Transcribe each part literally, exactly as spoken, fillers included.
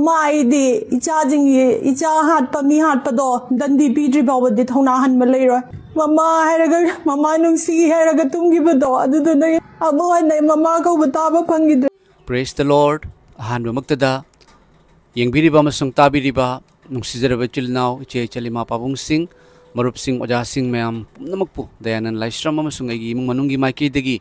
ꯃꯥ ꯑꯩꯗꯤ ꯏꯆꯥꯁꯤꯡꯒꯤ, ꯏꯆꯥ ꯍꯥꯠꯄ, ꯃꯤ ꯍꯥꯠꯄꯗꯣ ꯗꯟꯗꯤ ꯄꯤꯗ꯭ꯔꯤ ꯐꯥꯎꯕꯗꯤ ꯊꯧꯅꯥ ꯍꯟꯕ ꯂꯩꯔꯣꯏ꯫ ꯃꯃꯥ ꯍꯥꯏꯔꯒ, ꯃꯃꯥ ꯅꯨꯡꯁꯤ ꯍꯥꯏꯔꯒ ꯇꯨꯝꯈꯤꯕꯗꯣ, ꯑꯗꯨꯗꯨꯅ ꯑꯃꯨꯛ ꯍꯟꯅ ꯑꯩ ꯃꯃꯥ ꯀꯧꯕ ꯇꯥꯕ ꯐꯪꯈꯤꯗ꯭ꯔꯦ꯫ Praise the Lord꯫ ꯑꯍꯥꯟꯕꯃꯛꯇꯗ ꯌꯦꯡꯕꯤꯔꯤꯕ ꯑꯃꯁꯨꯡ ꯇꯥꯕꯤꯔꯤꯕ ꯅꯨꯡꯁꯤꯖꯔꯕ ꯏꯆꯤꯜ ꯏꯅꯥꯎ, ꯏꯆꯦ ꯏꯆꯜ, ꯏꯃꯥ ꯄꯥꯕꯨꯡꯁꯤꯡ, ꯃꯔꯨꯞꯁꯤꯡ, ꯑꯣꯖꯥꯁꯤꯡ ꯃꯌꯥꯝ ꯄꯨꯝꯅꯃꯛꯄꯨ ꯗꯌꯥꯅꯟ ꯂꯥꯏꯁ꯭ꯔꯝ ꯑꯃꯁꯨꯡ ꯑꯩꯒꯤ ꯏꯃꯨꯡ ꯃꯅꯨꯡꯒꯤ ꯃꯥꯏꯀꯩꯗꯒꯤ,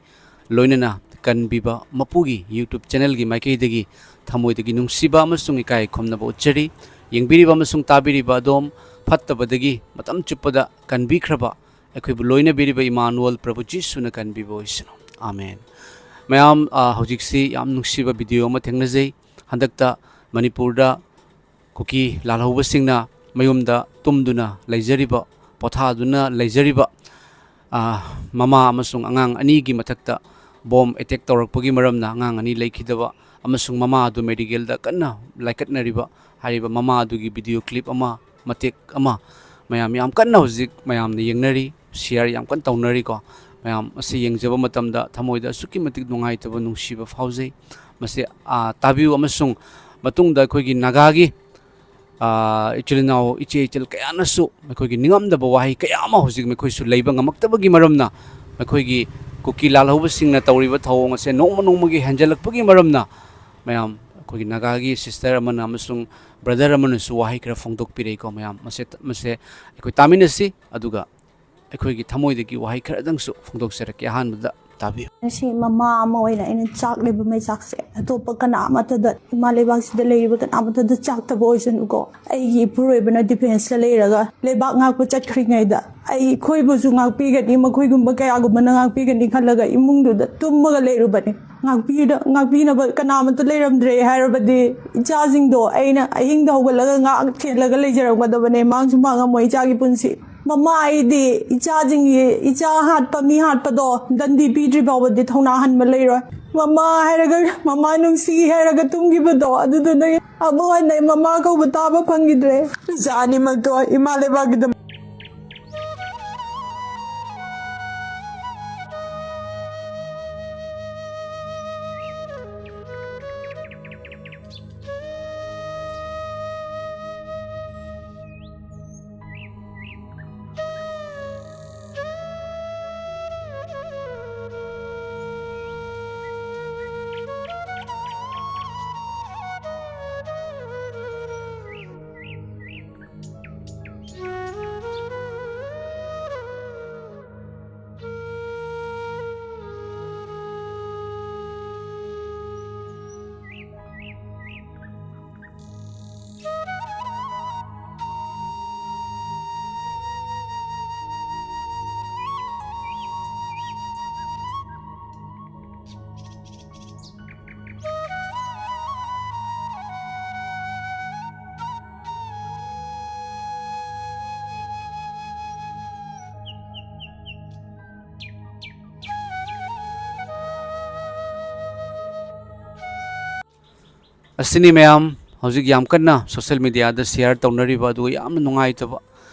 ꯂꯣꯏꯅꯅ ꯀꯟꯕꯤꯕ ꯃꯄꯨꯒꯤ YouTube channelꯒꯤ ꯃꯥꯏꯀꯩꯗꯒꯤ ꯊꯃꯣꯏꯗꯒꯤ ꯅꯨꯡꯁꯤꯕ ꯑꯃꯁꯨꯡ ꯏꯀꯥꯏ ꯈꯨꯝꯅꯕ ꯎꯠꯆꯔꯤ꯫ ꯌꯦꯡꯕꯤꯔꯤꯕ ꯑꯃꯁꯨꯡ ꯇꯥꯕꯤꯔꯤꯕ ꯑꯗꯣꯝ ꯐꯠꯇꯕꯗꯒꯤ ꯃꯇꯝ ꯆꯨꯞꯄꯗ ꯀꯟꯕꯤꯈ꯭ꯔꯕ ꯑꯩꯈꯣꯏꯕꯨ ꯂꯣꯏꯅꯕꯤꯔꯤꯕ ꯏꯃꯥꯅꯨꯑꯦꯜ ꯄ꯭ꯔꯚꯨ ꯖꯤꯁꯨꯅ ꯀꯟꯕꯤꯕ ꯑꯣꯏꯁꯅꯨ꯫ ꯑꯥꯃꯦꯟ꯫ ꯃꯌꯥꯝ, ꯑ, ꯍꯧꯖꯤꯛꯁꯤ ꯌꯥꯝ ꯅꯨꯡꯁꯤꯕ video ꯑꯃ ꯊꯦꯡꯅꯖꯩ꯫ ꯍꯟꯗꯛꯇ ꯃꯅꯤꯄꯨꯔꯗ ꯀꯨꯀꯤ ꯂꯥꯜꯍꯧꯕꯁꯤꯡꯅ ꯃꯌꯨꯝꯗ ꯇꯨꯝꯗꯨꯅ ꯂꯩꯖꯔꯤꯕ, ꯄꯣꯊꯥꯗꯨꯅ ꯂꯩꯖꯔꯤꯕ, ꯑ, ꯃꯃꯥ ꯑꯃꯁꯨꯡ ꯑꯉꯥꯡ ꯑꯅꯤꯒꯤ ꯃꯊꯛꯇ bomb attack ꯇꯧꯔꯛꯄꯒꯤ ꯃꯔꯝꯅ ꯑꯉꯥꯡ ꯑꯅꯤ ꯂꯩꯈꯤꯗꯕ ꯑꯃꯁꯨꯡ ꯃꯃꯥ ꯑꯗꯨ ꯃꯦꯗꯤꯀꯦꯜꯗ ꯀꯟꯅ ꯂꯥꯏꯀꯠꯅꯔꯤꯕ ꯍꯥꯏꯔꯤꯕ ꯃꯃꯥ ꯑꯗꯨꯒꯤ video clip ꯑꯃ, ꯃꯇꯦꯛ ꯑꯃ ꯃꯌꯥꯝ ꯌꯥꯝ ꯀꯟꯅ ꯍꯧꯖꯤꯛ ꯃꯌꯥꯝꯅ ꯌꯦꯡꯅꯔꯤ, share ꯌꯥꯝ ꯀꯟꯅ ꯇꯧꯅꯔꯤꯀꯣ꯫ ꯃꯌꯥꯝ ꯑꯁꯤ ꯌꯦꯡꯖꯕ ꯃꯇꯝꯗ ꯊꯃꯣꯏꯗ ꯑꯁꯨꯛꯀꯤ ꯃꯇꯤꯛ ꯅꯨꯡꯉꯥꯏꯇꯕ, ꯅꯨꯡꯁꯤꯕ ꯐꯥꯎꯖꯩ꯫ ꯃꯁꯤ, ꯑ, ꯇꯥꯕꯤꯌꯨ ꯑꯃꯁꯨꯡ ꯃꯇꯨꯡꯗ ꯑꯩꯈꯣꯏꯒꯤ ꯅꯥꯒꯥꯒꯤ, ꯑ, ꯏꯆꯤꯜ ꯏꯅꯥꯎ, ꯏꯆꯦ ꯏꯆꯜ ꯀꯌꯥꯅꯁꯨ ꯑꯩꯈꯣꯏꯒꯤ ꯅꯤꯡꯉꯝꯗꯕ ꯋꯥꯍꯩ ꯀꯌꯥ ꯑꯃ ꯍꯧꯖꯤꯛ ꯃꯈꯣꯏꯁꯨ ꯂꯩꯕ ꯉꯝꯃꯛꯇꯕꯒꯤ ꯃꯔꯝꯅ, ꯃꯈꯣꯏꯒꯤ ꯀꯨꯀꯤ ꯂꯥꯜꯍꯧꯕꯁꯤꯡꯅ ꯇꯧꯔꯤꯕ ꯊꯧꯑꯣꯡ ꯑꯁꯦ ꯅꯣꯡꯃ ꯅꯣꯡꯃꯒꯤ ꯍꯦꯟꯖꯜꯂꯛꯄꯒꯤ ꯃꯔꯝꯅ, ꯃꯌꯥꯝ ꯑꯩꯈꯣꯏꯒꯤ ꯅꯥꯒꯥꯒꯤ sister ꯑꯃꯅ ꯑꯃꯁꯨꯡ brother ꯑꯃꯅꯁꯨ ꯋꯥꯍꯩ ꯈꯔ ꯐꯣꯡꯗꯣꯛꯄꯤꯔꯛꯏꯀꯣ꯫ ꯃꯌꯥꯝ ꯃꯁꯦ, ꯃꯁꯦ ꯑꯩꯈꯣꯏ ꯇꯥꯃꯤꯟꯅꯁꯤ, ꯑꯗꯨꯒ ꯑꯩꯈꯣꯏꯒꯤ ꯊꯃꯣꯏꯗꯒꯤ ꯋꯥꯍꯩ ꯈꯔꯗꯪꯁꯨ ꯐꯣꯡꯗꯣꯛꯆꯔꯛꯀꯦ꯫ ꯑꯍꯥꯟꯕꯗ ꯇꯥꯕꯤꯌꯨ꯫ ꯉꯁꯤ ꯃꯃꯥ ꯑꯃ ꯑꯣꯏꯅ ꯑꯩꯅ ꯆꯥꯛꯂꯤꯕ ꯃꯩꯆꯥꯛꯁꯦ ꯑꯇꯣꯞꯄ ꯀꯅꯥ ꯑꯃꯠꯇꯗ, ꯏꯃꯥ ꯂꯩꯕꯥꯛꯁꯤꯗ ꯂꯩꯔꯤꯕ ꯀꯅꯥ ꯑꯃꯠꯇꯗ ꯆꯥꯛꯇꯕ ꯑꯣꯏꯁꯅꯨꯀꯣ꯫ ꯑꯩꯒꯤ ꯏꯄꯨꯔꯣꯏꯕꯅ defenceꯇ ꯂꯩꯔꯒ ꯂꯩꯕꯥꯛ ꯉꯥꯛꯄ ꯆꯠꯈ꯭ꯔꯤꯉꯩꯗ ꯑꯩꯈꯣꯏꯕꯨꯁꯨ ꯉꯥꯛꯄꯤꯒꯅꯤ, ꯃꯈꯣꯏꯒꯨꯝꯕ ꯀꯌꯥꯒꯨꯝꯕꯅ ꯉꯥꯛꯄꯤꯒꯅꯤ ꯈꯜꯂꯒ ꯏꯃꯨꯡꯗꯨꯗ ꯇꯨꯝꯃꯒ ꯂꯩꯔꯨꯕꯅꯤ꯫ ꯉꯥꯛꯄꯤꯅ-, ꯉꯥꯛꯄꯤꯅꯕ ꯀꯅꯥ ꯑꯃꯠꯇ ꯂꯩꯔꯝꯗ꯭ꯔꯦ ꯍꯥꯏꯔꯕꯗꯤ ꯏꯆꯥꯁꯤꯡꯗꯣ ꯑꯩꯅ ꯑꯍꯤꯡꯗ ꯍꯧꯒꯠꯂꯒ ꯉꯥꯛ ꯊꯦꯜꯂꯒ ꯂꯩꯖꯔꯝꯒꯗꯕꯅꯦ, ꯃꯥꯡꯁꯨ ꯃꯥꯡꯉꯝꯃꯣꯏ ꯏꯆꯥꯒꯤ ꯄꯨꯟꯁꯤ꯫ ꯃꯃꯥ ꯑꯩꯗꯤ ꯏꯆꯥꯁꯤꯡꯒꯤ, ꯏꯆꯥ ꯍꯥꯠꯄ, ꯃꯤ ꯍꯥꯠꯄꯗꯣ ꯗꯟꯗꯤ ꯄꯤꯗ꯭ꯔꯤ ꯐꯥꯎꯕꯗꯤ ꯊꯧꯅꯥ ꯍꯟꯕ ꯂꯩꯔꯣꯏ꯫ ꯃꯃꯥ ꯍꯥꯏꯔꯒ, ꯃꯃꯥ ꯅꯨꯡꯁꯤ ꯍꯥꯏꯔꯒ ꯇꯨꯝꯈꯤꯕꯗꯣ, ꯑꯗꯨꯗꯨꯅ ꯑꯃꯨꯛ ꯍꯟꯅ ꯑꯩ ꯃꯃꯥ ꯀꯧꯕ ꯇꯥꯕ ꯐꯪꯈꯤꯗ꯭ꯔꯦ꯫ ꯏꯆꯥ ꯑꯅꯤꯃꯛꯇꯣ ꯏꯃꯥ ꯂꯩꯕꯥꯛꯀꯤꯗꯃꯛ ꯑꯁꯤꯅꯤ ꯃꯌꯥꯝ ꯍꯧꯖꯤꯛ ꯌꯥꯝ ꯀꯟꯅ social mediaꯗ share ꯇꯧꯅꯔꯤꯕ, ꯑꯗꯨꯒ ꯌꯥꯝꯅ ꯅꯨꯡꯉꯥꯏꯇꯕ꯫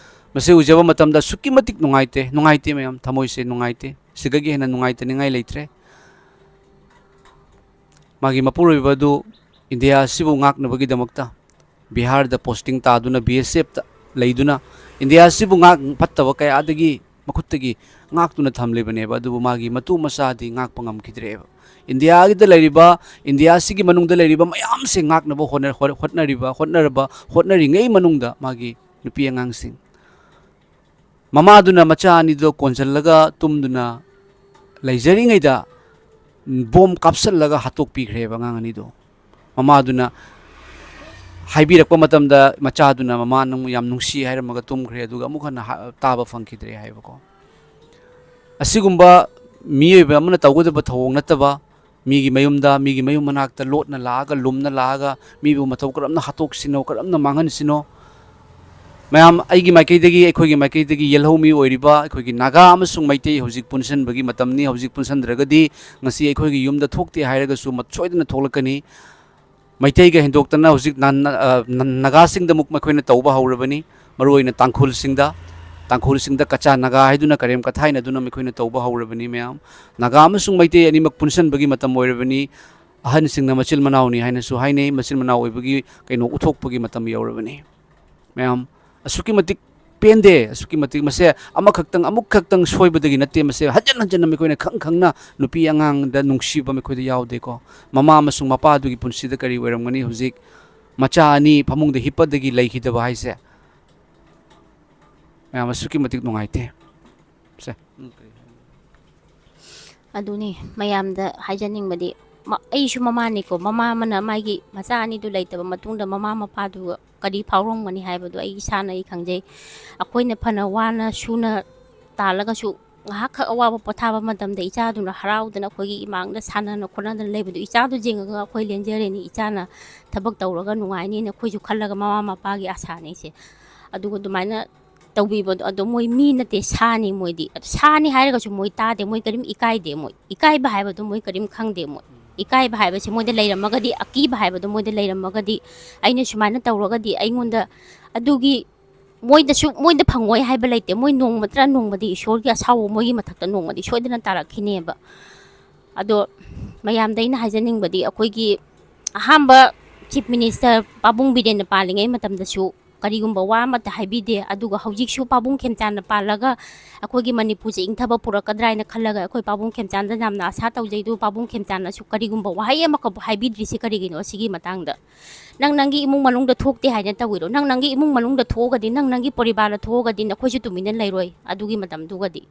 ꯃꯁꯤ ꯎꯖꯕ ꯃꯇꯝꯗ ꯑꯁꯨꯛꯀꯤ ꯃꯇꯤꯛ ꯅꯨꯡꯉꯥꯏꯇꯦ, ꯅꯨꯡꯉꯥꯏꯇꯦ ꯃꯌꯥꯝ, ꯊꯃꯣꯏꯁꯦ ꯅꯨꯡꯉꯥꯏꯇꯦ꯫ ꯁꯤꯗꯒꯤ ꯍꯦꯟꯅ ꯅꯨꯡꯉꯥꯏꯇꯅꯤꯡꯉꯥꯏ ꯂꯩꯇ꯭ꯔꯦ꯫ ꯃꯥꯒꯤ ꯃꯄꯨꯔꯣꯏꯕ ꯑꯗꯨ ꯏꯟꯗꯤꯌꯥ ꯑꯁꯤꯕꯨ ꯉꯥꯛꯅꯕꯒꯤꯗꯃꯛꯇ ꯕꯤꯍꯥꯔꯗ posting ꯇꯥꯗꯨꯅ, BSFꯇ ꯂꯩꯗꯨꯅ, ꯏꯟꯗꯤꯌꯥ ꯑꯁꯤꯕꯨ ꯉꯥꯛ-, ꯐꯠꯇꯕ ꯀꯌꯥꯗꯒꯤ ꯃꯈꯨꯠꯇꯒꯤ ꯉꯥꯛꯇꯨꯅ ꯊꯝꯂꯤꯕꯅꯦꯕ꯫ ꯑꯗꯨꯕꯨ ꯃꯥꯒꯤ ꯃꯇꯨ ꯃꯆꯥꯗꯤ ꯉꯥꯛꯄ ꯉꯝꯈꯤꯗ꯭ꯔꯦꯕ꯫ ꯏꯟꯗꯤꯌꯥꯒꯤꯗ ꯂꯩꯔꯤꯕ, ꯏꯟꯗꯤꯌꯥ ꯑꯁꯤꯒꯤ ꯃꯅꯨꯡꯗ ꯂꯩꯔꯤꯕ ꯃꯌꯥꯝꯁꯦ ꯉꯥꯛꯅꯕ ꯍꯣꯠꯅ-, ꯍꯣꯠ-, ꯍꯣꯠꯅꯔꯤꯕ, ꯍꯣꯠꯅꯔꯕ, ꯍꯣꯠꯅꯔꯤꯉꯩ ꯃꯅꯨꯡꯗ ꯃꯥꯒꯤ ꯅꯨꯄꯤ ꯑꯉꯥꯡꯁꯤꯡ, ꯃꯃꯥꯗꯨꯅ ꯃꯆꯥ ꯑꯅꯤꯗꯣ ꯀꯣꯟꯁꯤꯜꯂꯒ ꯇꯨꯝꯗꯨꯅ ꯂꯩꯖꯔꯤꯉꯩꯗ ꯕꯣꯝ ꯀꯥꯞꯁꯤꯜꯂꯒ ꯍꯥꯠꯇꯣꯛꯄꯤꯈ꯭ꯔꯦꯕ ꯑꯉꯥꯡ ꯑꯅꯤꯗꯣ꯫ ꯃꯃꯥꯗꯨꯅ ꯍꯥꯏꯕꯤꯔꯛꯄ ꯃꯇꯝꯗ ꯃꯆꯥꯗꯨꯅ ꯃꯃꯥ ꯅꯪꯕꯨ ꯌꯥꯝ ꯅꯨꯡꯁꯤ ꯍꯥꯏꯔꯝꯃꯒ ꯇꯨꯝꯈ꯭ꯔꯦ, ꯑꯗꯨꯒ ꯑꯃꯨꯛ ꯍꯟꯅ ꯍꯥ-, ꯇꯥꯕ ꯐꯪꯈꯤꯗ꯭ꯔꯦ ꯍꯥꯏꯕꯀꯣ꯫ ꯑꯁꯤꯒꯨꯝꯕ ꯃꯤꯑꯣꯏꯕ ꯑꯃꯅ ꯇꯧꯒꯗꯕ ꯊꯧꯑꯣꯡ ꯅꯠꯇꯕ, ꯃꯤꯒꯤ ꯃꯌꯨꯝꯗ, ꯃꯤꯒꯤ ꯃꯌꯨꯝ ꯃꯅꯥꯛꯇ ꯂꯣꯠꯅ ꯂꯥꯛꯑꯒ, ꯂꯨꯝꯅ ꯂꯥꯛꯑꯒ, ꯃꯤꯕꯨ ꯃꯇꯧ ꯀꯔꯝꯅ ꯍꯥꯠꯇꯣꯛꯁꯤꯅꯣ, ꯀꯔꯝꯅ ꯃꯥꯡꯍꯟꯁꯤꯅꯣ꯫ ꯃꯌꯥꯝ, ꯑꯩꯒꯤ ꯃꯥꯏꯀꯩꯗꯒꯤ, ꯑꯩꯈꯣꯏꯒꯤ ꯃꯥꯏꯀꯩꯗꯒꯤ ꯌꯦꯜꯍꯧꯃꯤ ꯑꯣꯏꯔꯤꯕ ꯑꯩꯈꯣꯏꯒꯤ ꯅꯥꯒꯥ ꯑꯃꯁꯨꯡ ꯃꯩꯇꯩ ꯍꯧꯖꯤꯛ ꯄꯨꯟꯁꯤꯟꯕꯒꯤ ꯃꯇꯝꯅꯤ꯫ ꯍꯧꯖꯤꯛ ꯄꯨꯟꯁꯤꯟꯗ꯭ꯔꯒꯗꯤ ꯉꯁꯤ ꯑꯩꯈꯣꯏꯒꯤ ꯌꯨꯝꯗ ꯊꯣꯛꯇꯦ ꯍꯥꯏꯔꯒꯁꯨ ꯃ-, ꯁꯣꯏꯗꯅ ꯊꯣꯛꯂꯛꯀꯅꯤ꯫ ꯃꯩꯇꯩꯒ ꯍꯦꯟꯗꯣꯛꯇꯅ ꯍꯧꯖꯤꯛ ꯅ-, ꯅ-, ꯑ, ꯅ-, ꯅꯥꯒꯥꯁꯤꯡꯗꯃꯨꯛ ꯃꯈꯣꯏꯅ ꯇꯧꯕ ꯍꯧꯔꯕꯅꯤ꯫ ꯃꯔꯨꯑꯣꯏꯅ ꯇꯥꯡꯈꯨꯜꯁꯤꯡꯗ, ꯇꯥꯡꯈꯨꯜꯁꯤꯡꯗ ꯀꯆꯥ ꯅꯥꯒꯥ ꯍꯥꯏꯗꯨꯅ ꯀꯔꯦꯝ ꯀꯊꯥꯏꯅꯗꯨꯅ ꯃꯈꯣꯏꯅ ꯇꯧꯕ ꯍꯧꯔꯕꯅꯤ ꯃꯌꯥꯝ꯫ ꯅꯥꯒꯥ ꯑꯃꯁꯨꯡ ꯃꯩꯇꯩ ꯑꯅꯤꯃꯛ ꯄꯨꯟꯁꯤꯟꯕꯒꯤ ꯃꯇꯝ ꯑꯣꯏꯔꯕꯅꯤ꯫ ꯑꯍꯟꯁꯤꯡꯅ ꯃꯆꯤꯜ ꯃꯅꯥꯎꯅꯤ ꯍꯥꯏꯅꯁꯨ ꯍꯥꯏꯅꯩ꯫ ꯃꯆꯤꯜ ꯃꯅꯥꯎ ꯑꯣꯏꯕꯒꯤ ꯀꯩꯅꯣ ꯎꯠꯊꯣꯛꯄꯒꯤ ꯃꯇꯝ ꯌꯧꯔꯕꯅꯤ꯫ ꯃꯌꯥꯝ, ꯑꯁꯨꯛꯀꯤ ꯃꯇꯤꯛ ꯄꯦꯟꯗꯦ, ꯑꯁꯨꯛꯀꯤ ꯃꯇꯤꯛ꯫ ꯃꯁꯦ ꯑꯃꯈꯛꯇꯪ, ꯑꯃꯨꯛ ꯈꯛꯇꯪ ꯁꯣꯏꯕꯗꯒꯤ ꯅꯠꯇꯦ, ꯃꯁꯦ ꯍꯟꯖꯟ ꯍꯟꯖꯟꯅ ꯃꯈꯣꯏꯅ ꯈꯪ ꯈꯪꯅ ꯅꯨꯄꯤ ꯑꯉꯥꯡꯗ ꯅꯨꯡꯁꯤꯕ ꯃꯈꯣꯏꯗ ꯌꯥꯎꯗꯦꯀꯣ꯫ ꯃꯃꯥ ꯑꯃꯁꯨꯡ ꯃꯄꯥꯗꯨꯒꯤ ꯄꯨꯟꯁꯤꯗ ꯀꯔꯤ ꯑꯣꯏꯔꯝꯒꯅꯤ ꯍꯧꯖꯤꯛ? ꯃꯆꯥ ꯑꯅꯤ ꯐꯃꯨꯡꯗ ꯍꯤꯞꯄꯗꯒꯤ ꯂꯩꯈꯤꯗꯕ ꯍꯥꯏꯁꯦ꯫ ꯃꯌꯥꯝ, ꯑꯁꯨꯛꯀꯤ ꯃꯇꯤꯛ ꯅꯨꯡꯉꯥꯏꯇꯦ꯫ ꯁꯦ꯫ ꯑꯗꯨꯅꯤ ꯃꯌꯥꯝꯗ ꯍꯥꯏꯖꯅꯤꯡꯕꯗꯤ, ꯃ-, ꯑꯩꯁꯨ ꯃꯃꯥꯅꯤꯀꯣ꯫ ꯃꯃꯥ ꯑꯃꯅ ꯃꯥꯒꯤ ꯃꯆꯥ ꯑꯅꯤꯗꯨ ꯂꯩꯇꯕ ꯃꯇꯨꯡꯗ ꯃꯃꯥ ꯃꯄꯥꯗꯨ ꯀꯔꯤ ꯐꯥꯎꯔꯝꯒꯅꯤ ꯍꯥꯏꯕꯗꯨ ꯑꯩ ꯏꯁꯥꯅ ꯑꯩ ꯈꯪꯖꯩ꯫ ꯑꯩꯈꯣꯏꯅ ꯐꯅ ꯋꯥꯅ ꯁꯨꯅ ꯇꯥꯜꯂꯒꯁꯨ ꯉꯥꯏꯍꯥꯛꯈꯛ ꯑꯋꯥꯕ ꯄꯣꯊꯥꯕ ꯃꯇꯝꯗ ꯏꯆꯥꯗꯨꯅ ꯍꯔꯥꯎꯗꯅ ꯑꯩꯈꯣꯏꯒꯤ ꯏꯃꯥꯡꯗ ꯁꯥꯟꯅꯅ ꯈꯣꯠꯅꯗꯅ ꯂꯩꯕꯗꯨ ꯏꯆꯥꯗꯨ ꯌꯦꯡꯉꯒ ꯑꯩꯈꯣꯏ ꯂꯦꯟꯖꯔꯤꯅꯤ, ꯏꯆꯥꯅ ꯊꯕꯛ ꯇꯧꯔꯒ ꯅꯨꯡꯉꯥꯏꯅꯤꯅ ꯑꯩꯈꯣꯏꯁꯨ ꯈꯜꯂꯒ ꯃꯃꯥ ꯃꯄꯥꯒꯤ ꯑꯁꯥꯅꯤ ꯑꯩꯁꯦ꯫ ꯑꯗꯨꯒ ꯑꯗꯨꯃꯥꯏꯅ ꯇꯧꯕꯤꯕꯗꯣ, ꯑꯗꯣ ꯃꯣꯏ ꯃꯤ ꯅꯠꯇꯦ, ꯁꯥꯅꯤ ꯃꯣꯏꯗꯤ꯫ ꯑꯗꯣ ꯁꯥꯅꯤ ꯍꯥꯏꯔꯒꯁꯨ ꯃꯣꯏ ꯇꯥꯗꯦ, ꯃꯣꯏ ꯀꯔꯤꯝ ꯏꯀꯥꯏꯗꯦ꯫ ꯃꯣꯏ ꯏꯀꯥꯏꯕ ꯍꯥꯏꯕꯗꯣ ꯃꯣꯏ ꯀꯔꯤꯝ ꯈꯪꯗꯦ꯫ ꯃꯣꯏ ꯏꯀꯥꯏꯕ ꯍꯥꯏꯕꯁꯦ ꯃꯣꯏꯗ ꯂꯩꯔꯝꯃꯒꯗꯤ, ꯑꯀꯤꯕ ꯍꯥꯏꯕꯗꯣ ꯃꯣꯏꯗ ꯂꯩꯔꯝꯃꯒꯗꯤ, ꯑꯩꯅ ꯁꯨꯃꯥꯏꯅ ꯇꯧꯔꯒꯗꯤ ꯑꯩꯉꯣꯟꯗ ꯑꯗꯨꯒꯤ ꯃꯣꯏꯗꯁꯨ, ꯃꯣꯏꯗ ꯐꯪꯉꯣꯏ ꯍꯥꯏꯕ ꯂꯩꯇꯦ꯫ ꯃꯣꯏ ꯅꯣꯡꯃ ꯅꯠꯇ꯭ꯔ ꯅꯣꯡꯃꯗꯤ ꯏꯁꯣꯔꯒꯤ ꯑꯁꯥꯎꯕ ꯃꯣꯏꯒꯤ ꯃꯊꯛꯇ ꯅꯣꯡꯃꯗꯤ ꯁꯣꯏꯗꯅ ꯇꯥꯔꯛꯈꯤꯅꯦꯕ꯫ ꯑꯗꯣ ꯃꯌꯥꯝꯗ ꯑꯩꯅ ꯍꯥꯏꯖꯅꯤꯡꯕꯗꯤ, ꯑꯩꯈꯣꯏꯒꯤ ꯑꯍꯥꯟꯕ Chief Minister ꯄꯥꯕꯨꯡ ꯕꯤꯔꯦꯟꯅ ꯄꯥꯜꯂꯤꯉꯩ ꯃꯇꯝꯗꯁꯨ ꯀꯔꯤꯒꯨꯝꯕ ꯋꯥ ꯑꯃꯠꯇ ꯍꯥꯏꯕꯤꯗꯦ꯫ ꯑꯗꯨꯒ ꯍꯧꯖꯤꯛꯁꯨ ꯄꯥꯕꯨꯡ ꯈꯦꯝꯆꯥꯟꯅ ꯄꯥꯜꯂꯒ ꯑꯩꯈꯣꯏꯒꯤ ꯃꯅꯤꯄꯨꯔꯁꯦ ꯏꯪꯊꯕ ꯄꯨꯔꯛꯀꯗ꯭ꯔꯥ ꯍꯥꯏꯅ ꯈꯜꯂꯒ ꯑꯩꯈꯣꯏ ꯄꯥꯕꯨꯡ ꯈꯦꯝꯆꯥꯟꯗ ꯌꯥꯝꯅ ꯑꯁꯥ ꯇꯧꯖꯩ꯫ ꯑꯗꯨ ꯄꯥꯕꯨꯡ ꯈꯦꯝꯆꯥꯟꯅꯁꯨ ꯀꯔꯤꯒꯨꯝꯕ ꯋꯥꯍꯩ ꯑꯃꯈꯛꯄꯨ ꯍꯥꯏꯕꯤꯗ꯭ꯔꯤꯁꯤ ꯀꯔꯤꯒꯤꯅꯣ? ꯑꯁꯤꯒꯤ ꯃꯇꯥꯡꯗ ꯅꯪ ꯅꯪꯒꯤ ꯏꯃꯨꯡ ꯃꯅꯨꯡꯗ ꯊꯣꯛꯇꯦ ꯍꯥꯏꯅ ꯇꯧꯏꯔꯣ? ꯅꯪ ꯅꯪꯒꯤ ꯏꯃꯨꯡ ꯃꯅꯨꯡꯗ ꯊꯣꯛꯑꯒꯗꯤ, ꯅꯪ ꯅꯪꯒꯤ ꯄꯣꯔꯤꯕꯥꯔꯗ ꯊꯣꯛꯑꯒꯗꯤ ꯅꯈꯣꯏꯁꯨ ꯇꯨꯃꯤꯟꯅ ꯂꯩꯔꯣꯏ ꯑꯗꯨꯒꯤ ꯃꯇꯝꯗꯨꯒꯗꯤ꯫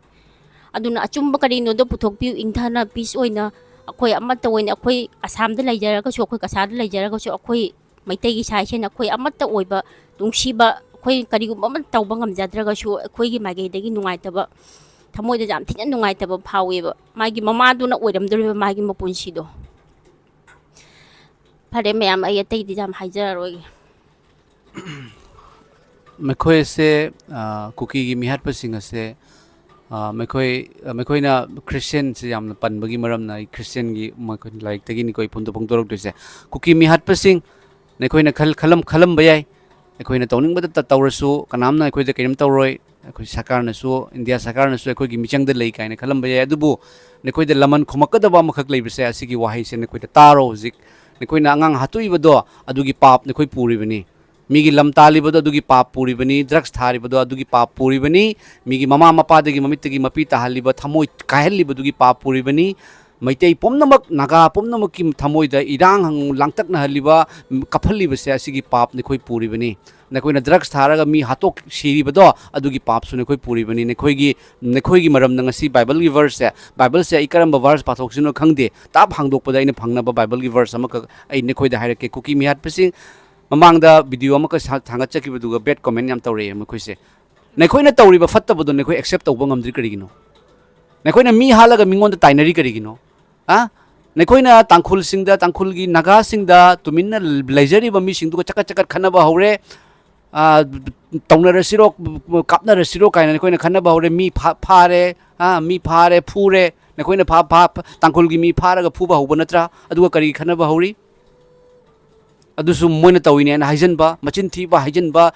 ꯑꯗꯨꯅ ꯑꯆꯨꯝꯕ ꯀꯔꯤꯅꯣꯗꯣ ꯄꯨꯊꯣꯛꯄꯤꯌꯨ, ꯏꯪꯊꯅ, ꯄꯤꯁ ꯑꯣꯏꯅ꯫ ꯑꯩꯈꯣꯏ ꯑꯃꯠꯇ ꯑꯣꯏꯅ, ꯑꯩꯈꯣꯏ ꯑꯁꯥꯝꯗ ꯂꯩꯖꯔꯒꯁꯨ, ꯑꯩꯈꯣꯏ ꯀꯁꯥꯔꯗ ꯂꯩꯖꯔꯒꯁꯨ, ꯑꯩꯈꯣꯏ ꯃꯩꯇꯩꯒꯤ ꯁꯥꯏꯁꯤꯅ ꯑꯩꯈꯣꯏ ꯑꯃꯠꯇ ꯑꯣꯏꯕ, ꯅꯨꯡꯁꯤꯕ, ꯑꯩꯈꯣꯏ ꯀꯔꯤꯒꯨꯝꯕ ꯑꯃ ꯇꯧꯕ ꯉꯝꯖꯗ꯭ꯔꯒꯁꯨ, ꯑꯩꯈꯣꯏꯒꯤ ꯃꯥꯏꯀꯩꯗꯒꯤ ꯅꯨꯡꯉꯥꯏꯇꯕ, ꯊꯃꯣꯏꯗ ꯌꯥꯝ ꯊꯤꯅ ꯅꯨꯡꯉꯥꯏꯇꯕ ꯐꯥꯎꯋꯦꯕ꯫ ꯃꯥꯒꯤ ꯃꯃꯥꯗꯨꯅ ꯑꯣꯏꯔꯝꯗꯣꯔꯤꯕ ꯃꯥꯒꯤ ꯃꯄꯨꯟꯁꯤꯗꯣ꯫ ꯐꯔꯦ ꯃꯌꯥꯝ, ꯑꯩ ꯑꯇꯩꯗꯤ ꯌꯥꯝ ꯍꯥꯏꯖꯔꯔꯣꯏꯒꯦ꯫ ꯃꯈꯣꯏ ꯑꯁꯦ, ꯑ, ꯀꯨꯀꯤꯒꯤ ꯃꯤꯍꯥꯠꯄꯁꯤꯡ ꯑꯁꯦ, ꯑ, ꯃꯈꯣꯏ, ꯑ, ꯃꯈꯣꯏꯅ ꯈ꯭ꯔꯤꯁꯇꯤꯌꯥꯟꯁꯦ ꯌꯥꯝꯅ ꯄꯟꯕꯒꯤ ꯃꯔꯝꯅ ꯑꯩ ꯈ꯭ꯔꯤꯁꯇꯤꯌꯥꯟꯒꯤ ꯃꯈꯣꯏ ꯂꯥꯏꯔꯤꯛꯇꯒꯤ ꯅꯈꯣꯏ ꯐꯣꯡꯗꯣꯛ-, ꯐꯣꯡꯗꯣꯔꯛꯇꯣꯏꯁꯦ꯫ ꯀꯨꯀꯤ ꯃꯤꯍꯥꯠꯄꯁꯤꯡ, ꯅꯈꯣꯏꯅ ꯈꯜ-, ꯈꯜꯂꯝ-, ꯈꯜꯂꯝꯕ ꯌꯥꯏ, ꯑꯩꯈꯣꯏꯅ ꯇꯧꯅꯤꯡꯕꯗ ꯇ-, ꯇꯧꯔꯁꯨ ꯀꯅꯥꯝꯅ ꯑꯩꯈꯣꯏꯗ ꯀꯔꯤꯝ ꯇꯧꯔꯣꯏ, ꯑꯩꯈꯣꯏ ꯁꯔꯀꯥꯔꯅꯁꯨ, ꯏꯟꯗꯤꯌꯥ ꯁꯔꯀꯥꯔꯅꯁꯨ ꯑꯩꯈꯣꯏꯒꯤ ꯃꯤꯆꯪꯗ ꯂꯩ ꯀꯥꯏꯅ ꯈꯜꯂꯝꯕ ꯌꯥꯏ꯫ ꯑꯗꯨꯕꯨ ꯅꯈꯣꯏꯗ ꯂꯃꯟ ꯈꯨꯝꯃꯛꯀꯗꯕ ꯑꯃꯈꯛ ꯂꯩꯕꯁꯦ, ꯑꯁꯤꯒꯤ ꯋꯥꯍꯩꯁꯦ ꯅꯈꯣꯏꯗ ꯇꯥꯔꯣ ꯍꯧꯖꯤꯛ꯫ ꯅꯈꯣꯏꯅ ꯑꯉꯥꯡ ꯍꯥꯠꯇꯣꯛꯏꯕꯗꯣ ꯑꯗꯨꯒꯤ ꯄꯥꯞ ꯅꯈꯣꯏ ꯄꯨꯔꯤꯕꯅꯤ꯫ ꯃꯤꯒꯤ ꯂꯝ ꯇꯥꯜꯂꯤꯕꯗꯣ ꯑꯗꯨꯒꯤ ꯄꯥꯞ ꯄꯨꯔꯤꯕꯅꯤ, ꯗ꯭ꯔꯒꯁ ꯊꯥꯔꯤꯕꯗꯣ ꯑꯗꯨꯒꯤ ꯄꯥꯞ ꯄꯨꯔꯤꯕꯅꯤ, ꯃꯤꯒꯤ ꯃꯃꯥ ꯃꯄꯥꯗꯒꯤ ꯃꯃꯤꯠꯇꯒꯤ ꯃꯄꯤ ꯇꯥꯍꯜꯂꯤꯕ, ꯊꯃꯣꯏ ꯀꯥꯏꯍꯜꯂꯤꯕꯗꯨꯒꯤ ꯄꯥꯞ ꯄꯨꯔꯤꯕꯅꯤ꯫ ꯃꯩꯇꯩ ꯄꯨꯝꯅꯃꯛ, ꯅꯥꯒꯥ ꯄꯨꯝꯅꯃꯛꯀꯤ ꯊꯃꯣꯏꯗ ꯏꯔꯥꯡ ꯍꯪ-, ꯂꯥꯡꯇꯛꯅꯍꯜꯂꯤꯕ, ꯀꯞꯍꯜꯂꯤꯕꯁꯦ ꯑꯁꯤꯒꯤ ꯄꯥꯞ ꯅꯈꯣꯏ ꯄꯨꯔꯤꯕꯅꯤ꯫ ꯅꯈꯣꯏꯅ ꯗ꯭ꯔꯒꯁ ꯊꯥꯔꯒ ꯃꯤ ꯍꯥꯠꯇꯣꯛ ꯁꯤꯔꯤꯕꯗꯣ ꯑꯗꯨꯒꯤ ꯄꯥꯞꯁꯨ ꯅꯈꯣꯏ ꯄꯨꯔꯤꯕꯅꯤ꯫ ꯅꯈꯣꯏꯒꯤ, ꯅꯈꯣꯏꯒꯤ ꯃꯔꯝꯗ ꯉꯁꯤ ꯕꯥꯏꯕꯜꯒꯤ ꯚꯔꯁꯁꯦ, ꯕꯥꯏꯕꯜꯁꯦ ꯑꯩ ꯀꯔꯝꯕ ꯚꯔꯁ ꯄꯥꯊꯣꯛꯁꯤꯅꯣ ꯈꯪꯗꯦ, ꯇꯥꯞ ꯍꯥꯡꯗꯣꯛꯄꯗ ꯑꯩꯅ ꯐꯪꯅꯕ ꯕꯥꯏꯕꯜꯒꯤ ꯚꯔꯁ ꯑꯃꯈꯛ ꯑꯩ ꯅꯈꯣꯏꯗ ꯍꯥꯏꯔꯛꯀꯦ꯫ ꯀꯨꯀꯤ ꯃꯤꯍꯥꯠꯄꯁꯤꯡ ꯃꯃꯥꯡꯗ ꯚꯤꯗꯤꯑꯣ ꯑꯃꯈꯛ ꯁꯥ-, ꯊꯥꯡꯒꯠꯆꯈꯤꯕꯗꯨꯒ ꯕꯦꯠ ꯀꯣꯃꯦꯟ ꯌꯥꯝ ꯇꯧꯔꯛꯑꯦ ꯃꯈꯣꯏꯁꯦ꯫ ꯅꯈꯣꯏꯅ ꯇꯧꯔꯤꯕ ꯐꯠꯇꯕꯗꯣ ꯅꯈꯣꯏ ꯑꯦꯛꯁꯦꯞ ꯇꯧꯕ ꯉꯝꯗ꯭ꯔꯤ ꯀꯔꯤꯒꯤꯅꯣ? ꯅꯈꯣꯏꯅ ꯃꯤ ꯍꯥꯠꯂꯒ ꯃꯤꯉꯣꯟꯗ ꯇꯥꯏꯅꯔꯤ ꯀꯔꯤꯒꯤꯅꯣ? ꯑ? ꯅꯈꯣꯏꯅ ꯇꯥꯡꯈꯨꯜꯁꯤꯡꯗ, ꯇꯥꯡꯈꯨꯜꯒꯤ ꯅꯥꯒꯥꯁꯤꯡꯗ ꯇꯨꯃꯤꯟꯅ ꯂꯩꯖꯔꯤꯕ ꯃꯤꯁꯤꯡꯗꯨꯒ ꯆꯀꯠ ꯆꯀꯠ ꯈꯠꯅꯕ ꯍꯧꯔꯦ꯫ ꯑ, ꯇꯧꯅꯔꯁꯤꯔꯣ, ꯀꯥꯞꯅꯔꯁꯤꯔꯣ ꯀꯥꯏꯅ ꯅꯈꯣꯏꯅ ꯈꯟꯅꯕ ꯍꯧꯔꯦ꯫ ꯃꯤ ꯐꯥ-, ꯐꯥꯔꯦ, ꯑ, ꯃꯤ ꯐꯥꯔꯦ, ꯐꯨꯔꯦ꯫ ꯅꯈꯣꯏꯅ ꯐꯥ ꯐꯥ ꯇꯥꯡꯈꯨꯜꯒꯤ ꯃꯤ ꯐꯥꯔꯒ ꯐꯨꯕ ꯍꯧꯕ ꯅꯠꯇ꯭ꯔꯥ? ꯑꯗꯨꯒ ꯀꯔꯤ ꯈꯟꯅꯕ ꯍꯧꯔꯤ? ꯑꯗꯨꯁꯨ ꯃꯣꯏꯅ ꯇꯧꯏꯅꯦꯅ ꯍꯥꯏꯖꯟꯕ, ꯃꯆꯤꯟ ꯊꯤꯕ ꯍꯥꯏꯖꯟꯕ,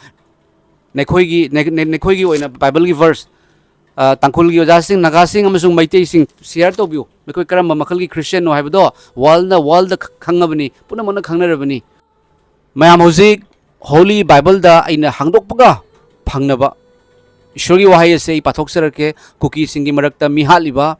ꯅꯈꯣꯏꯒꯤ ꯅ- ꯅ- ꯅꯈꯣꯏꯒꯤ ꯑꯣꯏꯅ ꯕꯥꯏꯕꯜꯒꯤ ꯚꯔꯁ, ꯑ, ꯇꯥꯡꯈꯨꯜꯒꯤ ꯑꯣꯖꯥꯁꯤꯡ, ꯅꯥꯒꯥꯁꯤꯡ ꯑꯃꯁꯨꯡ ꯃꯩꯇꯩꯁꯤꯡ ꯁꯤꯌꯔ ꯇꯧꯕꯤꯌꯨ꯫ ꯅꯈꯣꯏ ꯀꯔꯝꯕ ꯃꯈꯜꯒꯤ ꯈ꯭ꯔꯤꯁꯇꯤꯌꯥꯟꯅꯣ ꯍꯥꯏꯕꯗꯣ ꯋꯥꯔꯜꯗꯅ, ꯋꯥꯔꯜꯗ ꯈ- ꯈꯪꯉꯕꯅꯤ, ꯄꯨꯝꯅꯃꯛꯅ ꯈꯪꯅꯔꯕꯅꯤ꯫ ꯃꯌꯥꯝ, ꯍꯧꯖꯤꯛ ꯍꯣꯂꯤ ꯕꯥꯏꯕꯜꯗ ꯑꯩꯅ ꯍꯥꯡꯗꯣꯛꯄꯒ ꯐꯪꯅꯕ ꯏꯁꯣꯔꯒꯤ ꯋꯥꯍꯩ ꯑꯁꯦ ꯑꯩ ꯄꯥꯊꯣꯛꯆꯔꯛꯀꯦ꯫ ꯀꯨꯀꯤꯁꯤꯡꯒꯤ ꯃꯔꯛꯇ ꯃꯤ ꯍꯥꯠꯂꯤꯕ,